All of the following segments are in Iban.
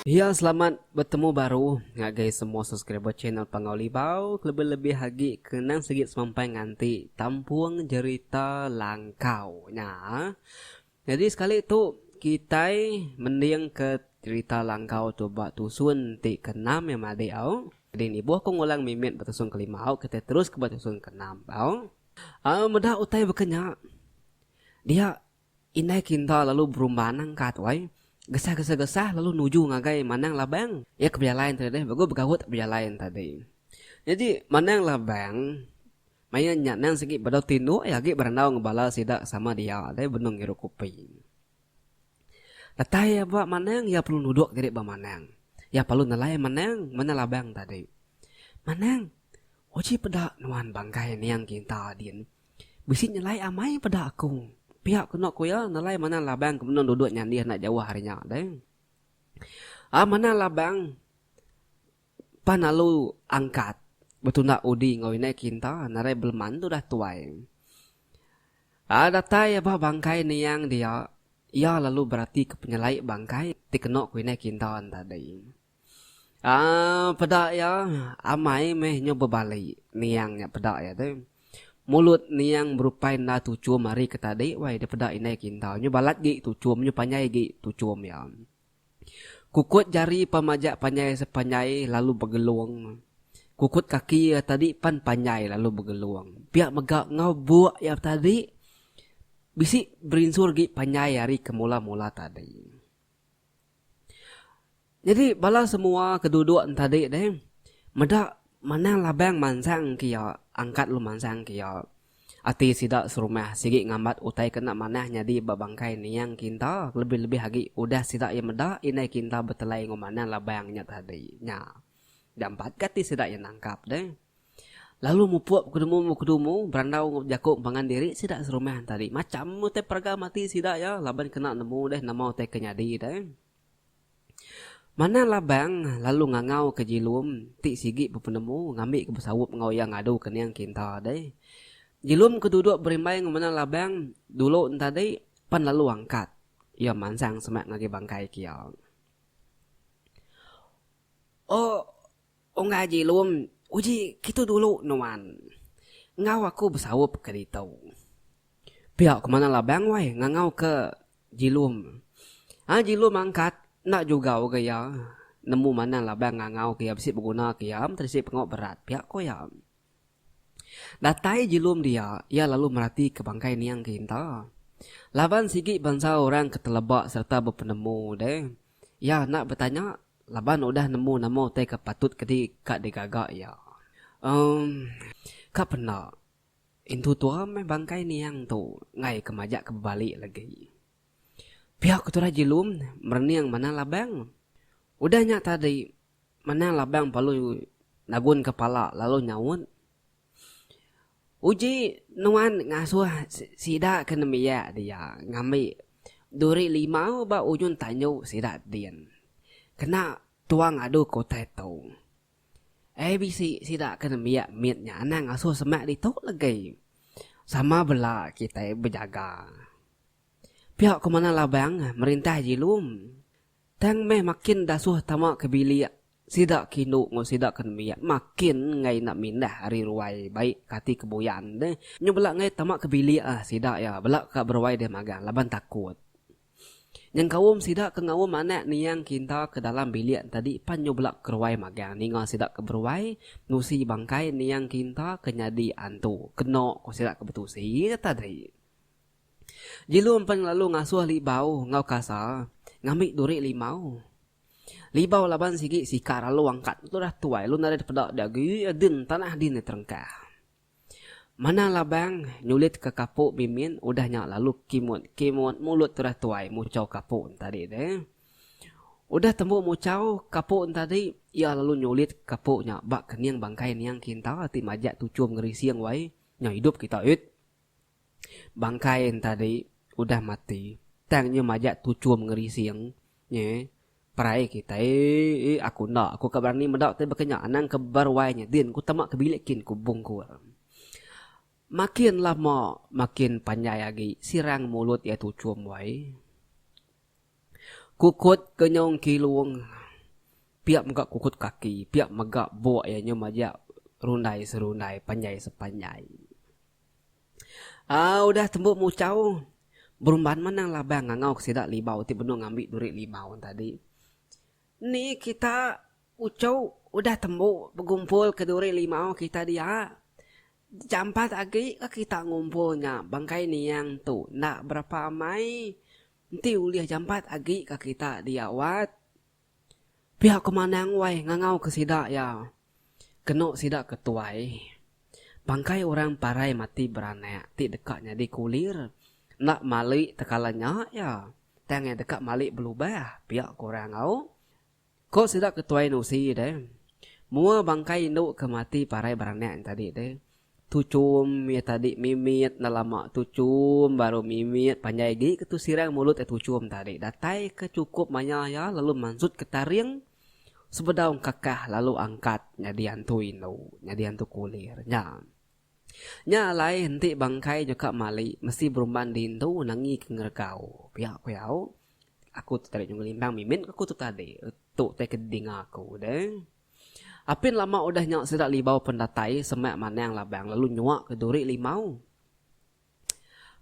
Iya selamat betemu baru ngagai semua subscriber channel Panggau Libau kelebih-lebih agi ke nang sigi semampai nganti tampung jerita Langkau nya. Nyadi sekali tu kitai mending ke jerita Langkau tu ba tusun ti ke enam iya madik au. Jadi nibuh ku ngulang mimit ba tusun ke lima au kitai terus ke ba tusun ke enam au. Au meda utai baka nya dia Indai Kinta lalu berumban angkat wai. Gesah-gesah-gesah lalu nuju ngagai Manang Labang. Iya ke bejalai enti deh begu begaut bejalai enti tadi. Nyadi Manang Labang maya nya nang sigi bedau tinduk iya agi berandau enggau bala sida sama dia deh benung ngirup kopi. Datai iya ba Manang iya perlu nuduk diri ba Manang. Iya perlu nelai Manang Manang Labang tadi. Manang, uji peda nuan bangkai niang Kinta din. Bisi nyelai amai peda aku. Pia kenu ku iya nelai manang labang ke benung duduk nyandih enda jauh ari nya deh. Aa manang labang pan lalu angkat betunda udi enggau indai kinta narai beleman tudah tuai. Aa datai ba bangkai niang dia iya lalu beratika penyelai bangkai ti kenu ku indai kinta ne tadi. Aaa peda iya amai meh nyu bebali niang nya peda iya tu. Mulut niang berupai enda tuchum ari ke tadi wai dipeda indai kinta nyu balat gi tuchum nyu panjai gi tuchum iya. Kukut jari pan majak panjai sepanjai lalu begelung. Kukut kaki iya tadi pan panjai lalu begelung. Pia mega enggau buk iya tadi bisi berinsur gi panjai ari ke mula-mula tadi. Nyadi bala semua ke duduk entadi deh meda manang labang mansang ke iya angkat lalu mansang ke iya. Ati sida serumah sigi ngambat utai ke enda manah nyadi ba bangkai niang kinta lebih-lebih agi udah sida iya meda indai kinta betelai enggau manang labang nya tadi. Nya jampat ga ati sida iya nangkap deh. Lalu mupuk bekedumu-bekedumu berandau enggau bejaku pangan diri sida serumah tadi. Macham utai peragam ati sida iya laban kena nemu deh nama utai ke nyadi deh. Manang Labang lalu ngangau ke Jilum ti sigi bepenemu ngambi ke besaup enggau iya ngadu ke niang Kinta deh. Jilum ke duduk berimbai enggau Manang Labang dulu entadi pan lalu angkat iya mansang semak ngagai bangkai ke iya. Oh. Unggai Jilum, uji kitu dulu nuan. Enggau aku besaup ke ditu. Pia ku Manang Labang wai ngangau ke Jilum. Ha Jilum angkat enda jugau ga iya nemu Manang Labang ngangau ke iya bisi beguna ke iya mesti bisi pengawa berat pia ku iya. Datai Jilum dia, iya lalu meratika bangkai niang ke inta. Laban sigi bansa orang ke teleba sereta bepenemu deh. Iya enda betanya laban udah nemu nama utai ke patut ke di ka digaga iya. Emm ka penda intu tua meh bangkai niang tu enggai ke majak ke bebali lagi. Pia ku tudah Jilum merening manang labang. Udah nya tadi manang labang perlu nagun kepala lalu nyaut. Uji nuan ngasuh sida ke nembiak dia ngambi duri limau ba ujung tanju sida din. Kena tuang adu ke utai tu. Ei bisi sida ke nembiak mit nya anang ngasuh semak ditu legi. Sama bela kitai bejaga. Pia ku manah Labang merintah Jilum. Tang meh makin dasuh tama ke bilik Sida ke indu enggau sida ke nembiak makin enggai enda mindah ari ruai baik ke ati ke buyan deh. Nyu bela enggai tama ke bilik ah sida iya bela ka beruai deh magang laban takut. Nyengkaum sida ke ngaum anak niang kinta ke dalam bilik tadi pan nyu bela ke ruai magang ninga sida ke beruai nusi bangkai niang kinta ke nyadi antu keno ko sida ke betusi tadi. Jilum pan lalu ngasuh libau enggau kasa ngambi duri limau. Libau laban sigi sikar lalu angkat tu dah tuai lalu nadai dipeda dia agi din tanah din nya terengkah. Manang Labang nyulit ke kapuk mimin udah nya lalu kimut kimut mulut tu dah tuai muchau kapuk tadi deh. Udah tembu muchau kapuk tadi iya lalu nyulit kapuk nya ba kening bangkai niang kinta ti majak tuchum ngerising wai nya idup kita it. Bangkai entadi udah mati tang nya majak tuchum ngerising nye perai kitai aku enda aku ka berani meda utai baka nya anang ke beruai nya din ku tama ke bilik kin ku bungkur. Makin lama makin panjai agi sirang mulut iya tuchum wai. Kukut ke nyau engkilung. Pia mega kukut kaki, pia mega buk iya nyu majak rundai serundai panjai sepanjai. Aa udah tembu muchau, berumban manang labang ngangau ke sida libau ti benung ngambi duri limau tadi. Ni kita uchu udah tembu begumpul ke duri limau kita dia. Jampat agi ka kita ngumpul nya bangkai niang tu enda berapa amai. Enti ulih jampat agi ka kita dia wat. Pia ku Manang wai ngangau ke sida iya. Kenu sida ke tuai. Bangkai orang parai mati beranak ti deka nyadi kulir enda mali tekala nya iya. Tang iya deka mali belubah pia ku orang au. Ko sida ke tuai nusi deh. Mua bangkai indu ke mati parai beranak nya tadi deh. Tuchum iya tadi mimit enda lama tuchum baru mimit panjai agi ke tu sirang mulut iya tuchum tadi datai ke chukup maya iya lalu mansut ke taring sebedau engkakah lalu angkat nyadi antu indu nyadi antu kulir nya. Nya alai enti bangkai nyuka mali mesti berumban dintu nangi ke ngeregau pia ku iya. Aku tu tadi nyau ngelimbang mimit ku aku tu tadi. Tu tai ke dinga aku deh. Apin lama udah nya sida libau pen datai semak manang labang lalu nyua ke duri limau.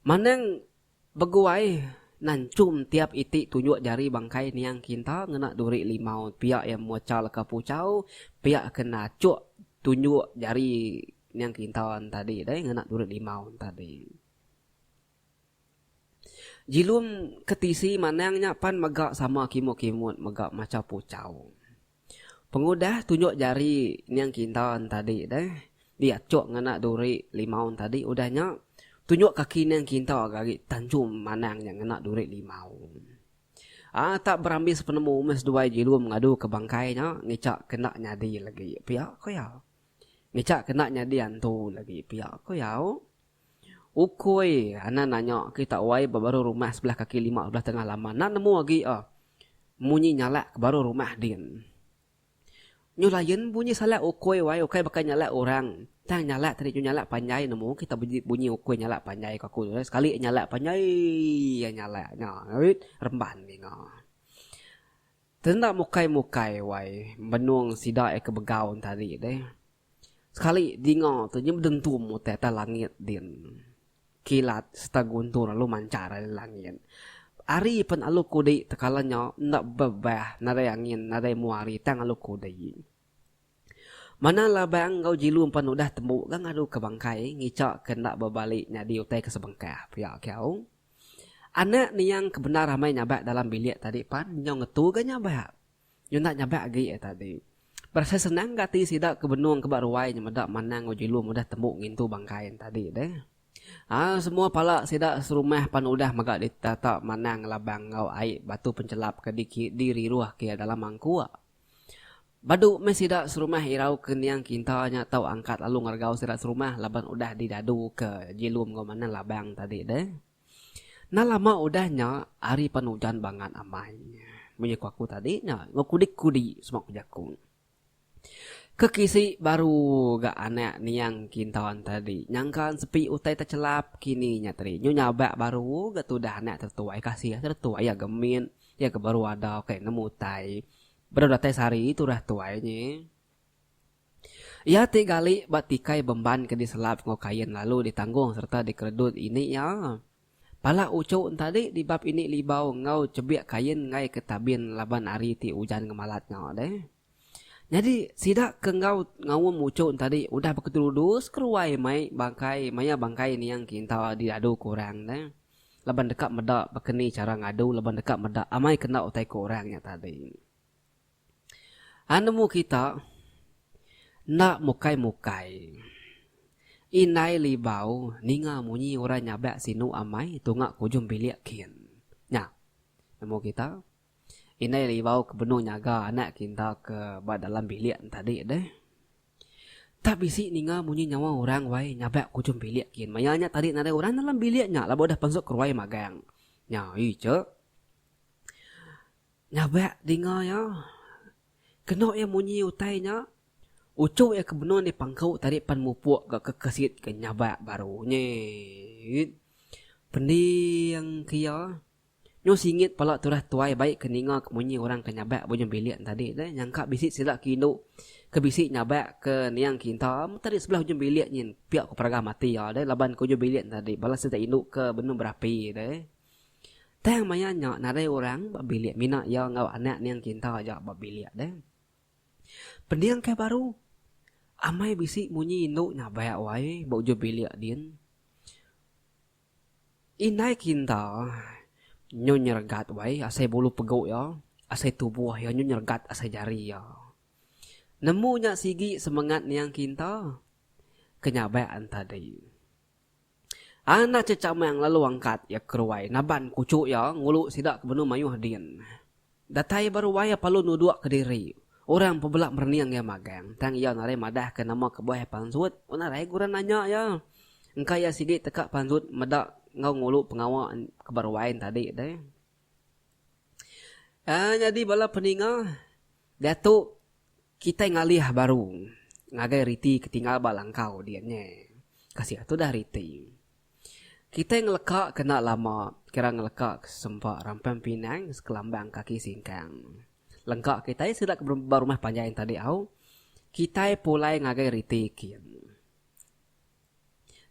Manang beguai nanchum tiap iti tunjuk jari bangkai niang kinta ngena duri limau pia iya muacha leka puchau pia ke nachuk tunjuk jari niang kinta tadi deh ngena duri limau tadi. Jilum ke tisi manang nya pan mega sama kimut-kimut mega macha puchau. Pengudah tunjuk jari niang kinta tadi deh, diachuk ngena duri limau tadi udah nya tunjuk kaki niang kinta ga agi tanchum manang nya ngena duri limau. Aa tak berambis penemu meh seduai jilum ngadu ke bangkai nya ngicha ke enda nyadi lagi pia ku iya. Ngicha ke enda nyadi antu lagi pia ku iya. Ukui anan nanya kita wai ba baruh rumah sebelah kaki lima sebelah tengah laman enda nemu agi ah. Munyi nyalak ke baruh rumah din. Nyu lain bunyi salak ukui wai ukai baka nyalak orang. Tang nyalak tadi nyu nyalak panjai nemu kita bunyi ukui nyalak panjai ku aku tu sekali nyalak panjai iya nyalak nya remban ninga. Tenda mukai-mukai wai benung sida iya ke begau tadi deh. Sekali dinga tu nya bedentum utai atas langit din. Kilat sereta guntur lalu manchar ari langit. Ari pen alu kudi tekala nya enda bebah nadai angin nadai mua hari tang alu kudi. Manang labang enggau jilum pen udah tembu ga ngadu ke bangkai ngicha ke enda bebali nyadi utai ke sebengkah pia ke au. Anak niang ke bendar amai nyabak dalam bilik tadi pan nyau ngetu ga nyabak. Nyu enda nyabak agi iya tadi. Berasai senang ga ati sida ke benung ke ba ruai nya meda manang enggau jilum udah tembu ngintu bangkai nya tadi deh. Aa semua pala sida serumah pan udah mega ditata manang ngelabang enggau ai batu penchelap ke diriruh ke iya dalam mangkuk. Badu meh sida serumah irau ke niang kinta nya tau angkat lalu ngeregau sida serumah laban udah didadu ke jilum enggau manang labang tadi deh. Enda lama udah nya, hari pan ujan bangat amai. Munyi ku aku tadi nya, enggau kudi-kudi sema ku jaku. Ke kisi baru ga anak niang kinta tadi, nyangka sepi utai techelap kini nya tadi. Nyu nyabak baru ga tudah anak tetuai kasih tetuai iya ga mit, iya ga baru ada kai nemu utai. Bedau datai sehari tudah tuai nyi. Iya ti gali ba tikai bemban ke diselap enggau kain lalu ditanggung sereta dikeredut ini iya. Pala uchu entadi dibap ini libau enggau chebik kain enggai ke tabin laban hari ti ujan ngemalat nya deh. Nyadi sida ke enggau ngaum uchu entadi udah bekedurudus keruai mai bangkai maya bangkai niang kinta diadu ke orang deh. Laban deka meda bekeni chara ngadu laban deka meda amai kena utai ku orang nya tadi. Nemu kita enda mukai-mukai. Indai Libau ninga munyi orang nyabak sinu amai tunga ke ujung bilik kin. Nya. Nemu kita. Indai Libau ke benung nyaga anak kinta ke ba dalam bilik tadi deh. Tak bisi ninga munyi nyawa orang wai nyabak ke ujung bilik kin. Maya nya tadi nadai orang dalam bilik nya laban udah pansut keruai magang. Nya ii che. Nyabak dinga iya. Kenu iya munyi utai nya, uchu iya ke benung dipangku tadi pan mupuk ga ke kesit ke nyabak baru. Nyit. Pending ke iya. Nyu singit pala tudah tuai baik ke ninga ke munyi orang ke nyabak ba ujung bilik tadi deh nyangka bisi sida ke indu ke bisi nyabak ke niang kinta meh tadi sebelah ujung bilik nyin pia ko peragam ati iya deh laban ke ujung bilik tadi bala sida indu ke benung berapi deh. Tang maya nya nadai orang ba bilik mina iya enggau anak niang kinta aja ba bilik deh. Pending kai baru amai bisi munyi indu nyabak wai ba ujung bilik din. Indai kinta nyu nyeregat wai asai bulu pegu iya, asai tubuh iya nyu nyeregat asai jari iya. Nemu nya sigi semengat niang kinta ke nyabak entadi. Anak chechamang lalu angkat iya keruai naban kuchu iya ngulu sida ke benung mayuh din. Datai ba ruai iya perlu nuduk kediri. Orang pebela merening iya magang. Tang iya nadai madahka nama kebuah iya pansut. Nadai ga orang nanya iya. Engka iya sigi teka pansut meda enggau ngulu pengawa ke ba ruai ne tadi deh. Aaa nyadi bala peninga diatu kitai ngalih baru ngagai riti ke tinggal ba langkau dian nyeh. Kasih tudah riti. Kitai ngeleka ke enda lama kira ngeleka ke sempa rampang pinang sekelambang kaki singkang. Lengka kitai sida ke ba rumah panjai tadi au, kitai pulai ngagai riti kin.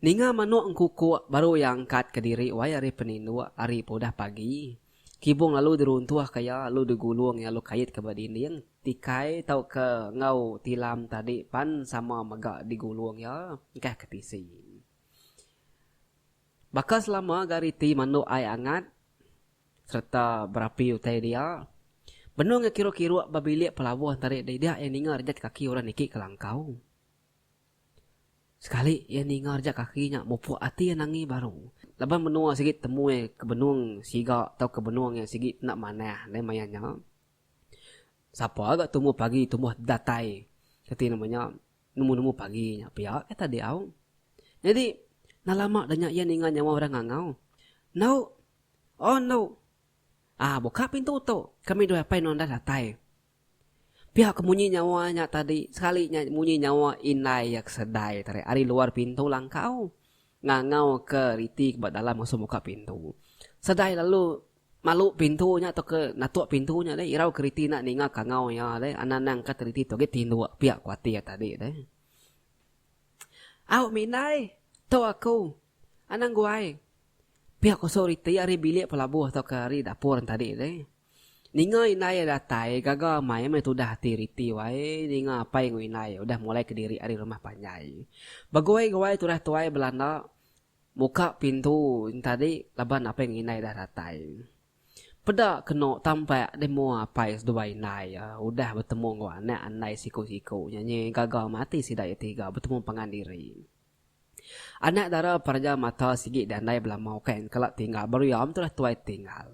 Ninga manuk engkukuk baru iya angkat kediri wai ari peninduk ari pe udah pagi. Kibung lalu diruntuh ka iya lalu digulung iya lalu kait ka ba dinding tikai tauka enggau tilam tadi pan sama mega digulung iya engkah ke tisi. Baka selama ga riti manduk ai angat sereta berapi utai dia. Benung iya kiruk-kiruk ba bilik pelabuh entarik dih dia iya ninga rejat kaki orang niki ke langkau. Sekali iya ninga rejat kaki nya mupuk ati iya nangi baru. Laban menua sigi temu iya ke benung siga tauka benung iya sigi enda manah deh maya nya. Sapa ga tumu pagi tumbuh datai reti nama nya. Nemu-nemu pagi nya pia ke tadi au. Nyadi enda lama da nya iya ninga nyawa orang ngangau. Endu! Oh endu! Ah buka pintu tu, kami duai apai nuan dah datai. Pia ke munyi nyawa nya tadi sekali nya munyi nyawa indai iya ke sedai tadi ari luar pintu langkau ngangau ke riti ke ba dalam ngasuh muka pintu. Sedai lalu Malu pintu nya tauka natuk pintu nya deh irau keriti enda ninga kangau iya deh anang anang ka keriti tu agi tinduk pia ku ati iya tadi deh. Au mindai tu aku anang guai pia ku su riti ari bilik pelabuh tauka ari dapur tadi deh. Ninga indai iya datai gaga amai meh tudah ati riti wai ninga apai enggau indai udah mulai kediri ari rumah panjai. Beguai guai tudah tuai belanda Muka pintu tadi laban apai ngindai dah datai. Peda keno tampak deh mua apai seduai indai iya udah betemu enggau anak andai siku-siku nya nyi gaga mati sida iya tiga betemu pangan diri. Anak dara pereja mata sigi diandai belama ukai engkala tinggal baru iya am tudah tuai tinggal.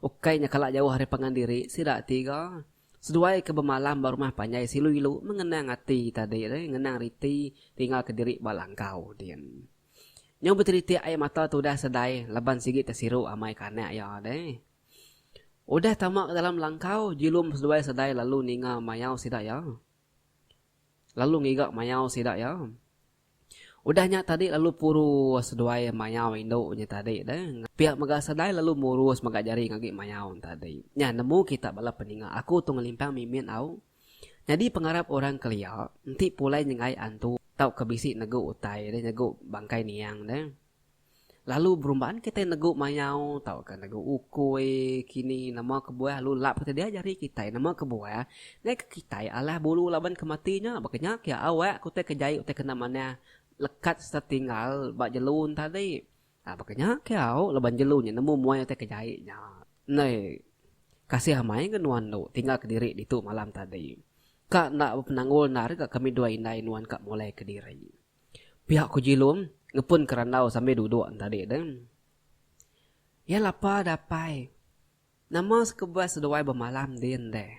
Ukai nya kala jauh ari pangan diri sida tiga. Seduai ke bemalam ba rumah panjai silu-ilu mengenang ati tadi deh ngenang riti tinggal kediri ba langkau din. Nyau beteritik ai mata tudah sedai laban sigi tesiru amai ke anak iya deh. Udah tama ke dalam langkau jilum seduai sedai lalu ninga mayau sida iya. Lalu ngiga mayau sida iya. Udah nya tadi lalu purus seduai mayau indu nya tadi deh. Pia mega sedai lalu murus mega jari ngagi mayau nya tadi. Nya nemu kita bala peninga aku tu ngelimpang mimit au. Nyadi pengarap orang kelia enti pulai nyenggai antu tauka bisi negu utai deh negu bangkai niang deh. Lalu berumban kitai negu mayau tauka negu ukui kini nama kebuah lalu lap kitai dia jari kitai nama kebuah ngaika kitai alah bulu laban ke mati nya baka nya ke awak ke utai ke jai utai ke enda manah lekat sereta tinggal ba jelu ne tadi uhh baka nya ke au laban jelu nya nemu muai utai ke jai nya. Ndai kasih amai ga nuan tu tinggal kediri ditu malam tadi ka enda bepenanggul endar ga kami dua indai nuan ka mulai kediri. Pia ku Jilum ngepun ke randau sambil duduk tadi deh. Iya lapa da apai. Nama sekebuah seduai bemalam din deh.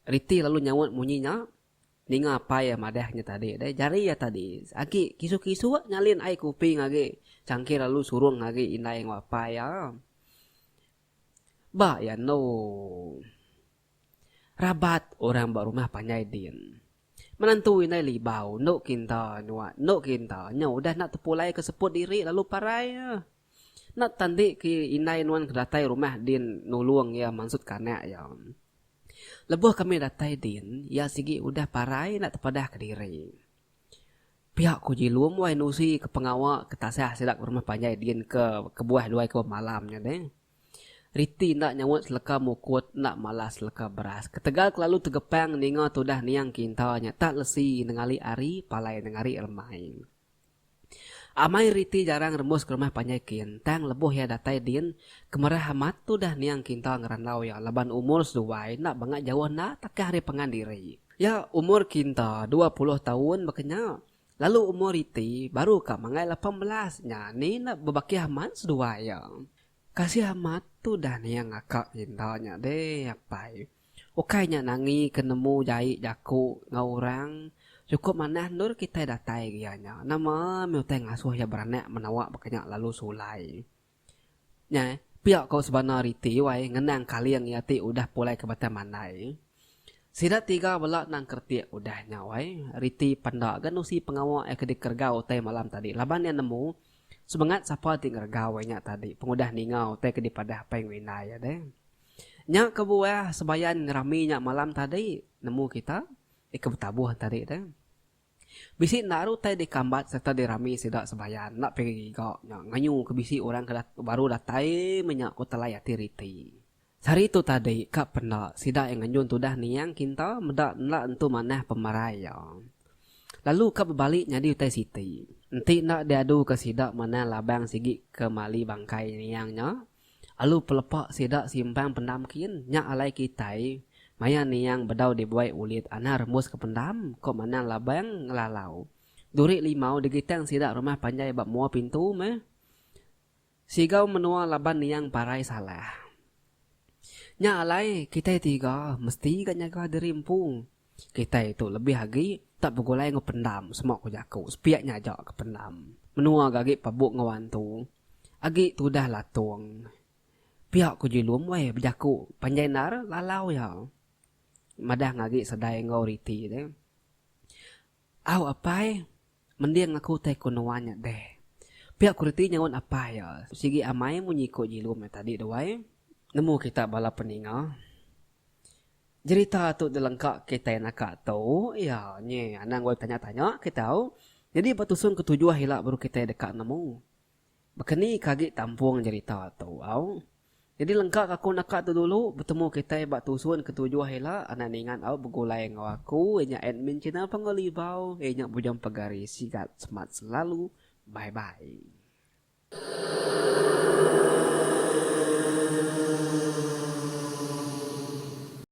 Riti lalu nyaut munyi nya ninga apai iya madah nya tadi deh. Jari iya tadi agi kisuk-kisuk nyalin ai kopi ngagi changkir lalu surung ngagi indai enggau apai iya. Ba iya endu. Rabat orang ba rumah panjai din. Menantu indai Libau endu kinta nyuat endu kinta nya udah enda tepulai ke seput diri lalu parai iya. Enda tandi ke indai nuan ke datai rumah din nulung iya mansutka anak iya. Lebuh kami datai din, iya sigi udah parai enda tepadah kediri. Pia ku Jilum wai nusi ke pengawa ke tasah sida ke rumah panjai din ke kebuah duai ke bemalam nya deh. Riti enda nyaut seleka mukut enda malas seleka beras ketegal kelalu tegepang ninga tudah niang kinta nya tak lesi nengali ari palai nengari remai. Amai Riti jarang rembus ke rumah panjai kin tang lebuh iya datai din kemerah amat tudah niang kinta ngerandau iya laban umur seduai enda bangat jauh enda takah ari pangan diri. Iya umur kinta 20 taun baka nya lalu umur Riti baru ka manggai 18 nya ni enda bebakih amat seduai iya. Kasih amat tudah niang aka kinta nya deh apai. Ukai nya nangi ke nemu jai jaku enggau orang chukup manah endur kitai datai gia nya. Nama meh utai ngasuh iya beranak menawa baka nya lalu sulai. Nya pia ko sebana riti wai ngenang kaling iya ti udah pulai ke Batang Mandai. Sida tiga bela nang keretik udah nya wai. Riti panda ga nusi pengawa iya ke dikeregau utai malam tadi laban iya nemu Semengat sapa ti ngeregau iya nya tadi pengudah ninga utai ke dipadah apai enggau indai iya deh. Nya kebuah sebayan ngerami nya malam tadi nemu kita ika betabuh tadi deh. Bisi enda ari utai dikambat sereta dirami sida sebayan enda pegi giga nya ngayu ke bisi orang ke baru datai meh nya ku telai ati riti. Sehari tu tadi ka penda sida iya nganjung tudah niang kinta meda enda entu manah pemarai iya. Lalu ka bebali nyadi utai siti. Enti enda diadu ka sida manah labang sigi ke mali bangkai niang nya, alu pelepa sida simpang pendam kin nya alai kitai maya niang bedau dibuai ulit anang rembus ke pendam, ko manang labang ngelalau. Duri limau digitang sida rumah panjai ba mua pintu meh. Sigau menua laban niang parai salah. Nya alai kitai tiga mesti ga nyaga diri empu. Kitai tu lebih agi tak begulai enggau pendam sema ku jaku sepiak nya aja ke pendam. Menua ga agi pabuk enggau antu. Agi tudah latung. Pia ku Jilum weh bejaku panjai endar lalau iya. Madah ngagi sedai enggau riti tu. Au apai, mending aku utai ku nuan nya deh. Pia ku reti nyaut apai iya. Sigi amai munyi ku Jilum nya tadi duai. Nemu kita bala peninga. Jerita tu dilengka kitai naka tu iya nyi anang wai betanya-tanya kita au. Nyadi ba tusun ketujuh ila baru kitai deka nemu. Baka ni ke agi tampung jerita tu au. Nyadi lengka ke aku naka tu dulu betemu kitai ba tusun ke tujuh ila anak ningat au begulai enggau aku iya nya admin channel Panggau Libau iya nya Bujang Pegari Sigat Semat Selalu bye bye.